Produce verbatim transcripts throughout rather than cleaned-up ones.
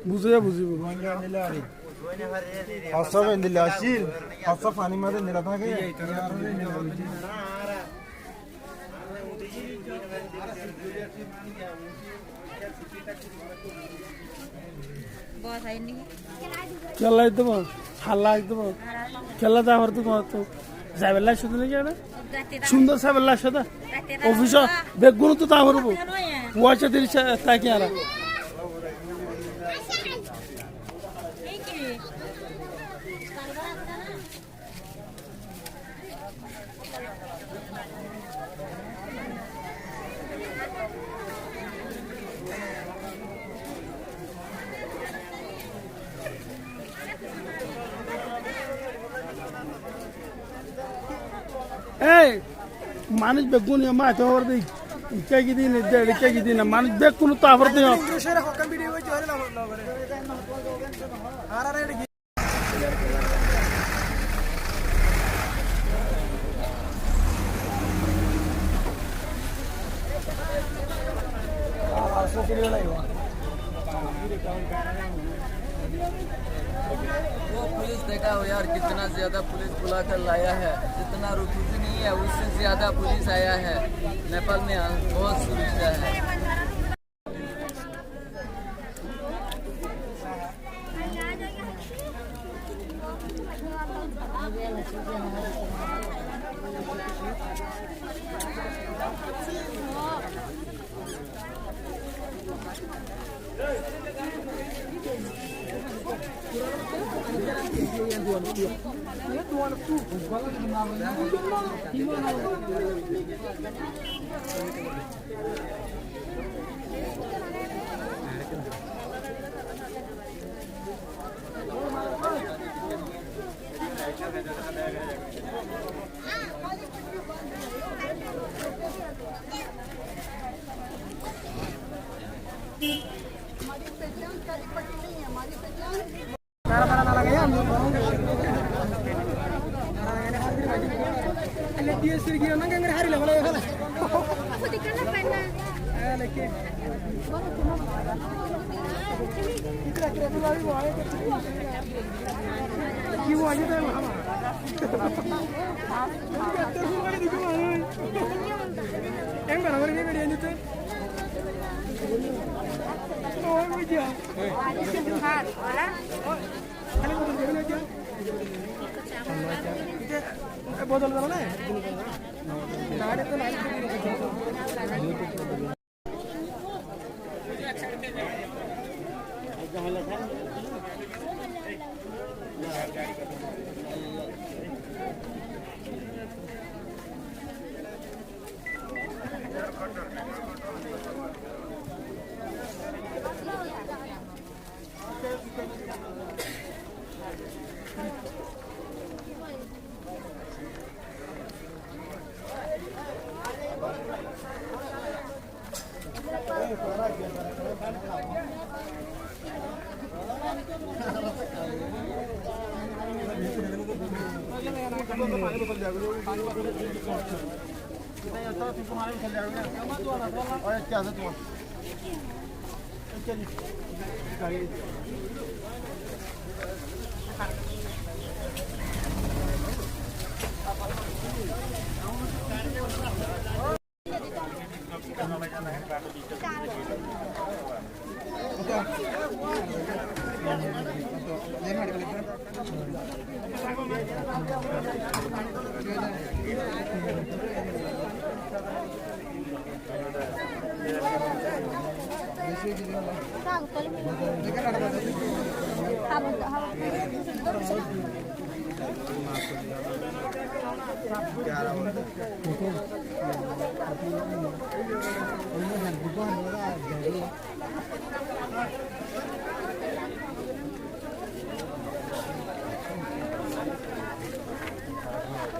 Buzaiya buzibo. Hossá endilla accíl, hossá fanir mazé endilla táke. Kiyólla aitó? Hálla aitó? Kiyólla zaibar dé tuáñrattú? Zaibálla aiccó dé naki ere? Cúndor saibolla aiccó dé. Ofisot beggúnottú zaa foribó. Fuain cóttiríc táki añára. Ei, manúic beggún yó maite hoór de, ikká ki din, de, ikká ki din, manúic beggún to afor de yó. वो पुलिस देखा हो यार, कितना ज्यादा पुलिस बुला कर लाया है। जितना रिफ्यूजी नहीं है, उससे ज्यादा पुलिस आया है। नेपाल में बहुत सुरक्षा है।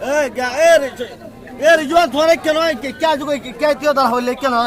Ei, ga-, ei, re, ei, re, Juan, tuáñra kiyá no, ke, kiyá, ke, ke, kiyá, dara hoile kiyá no?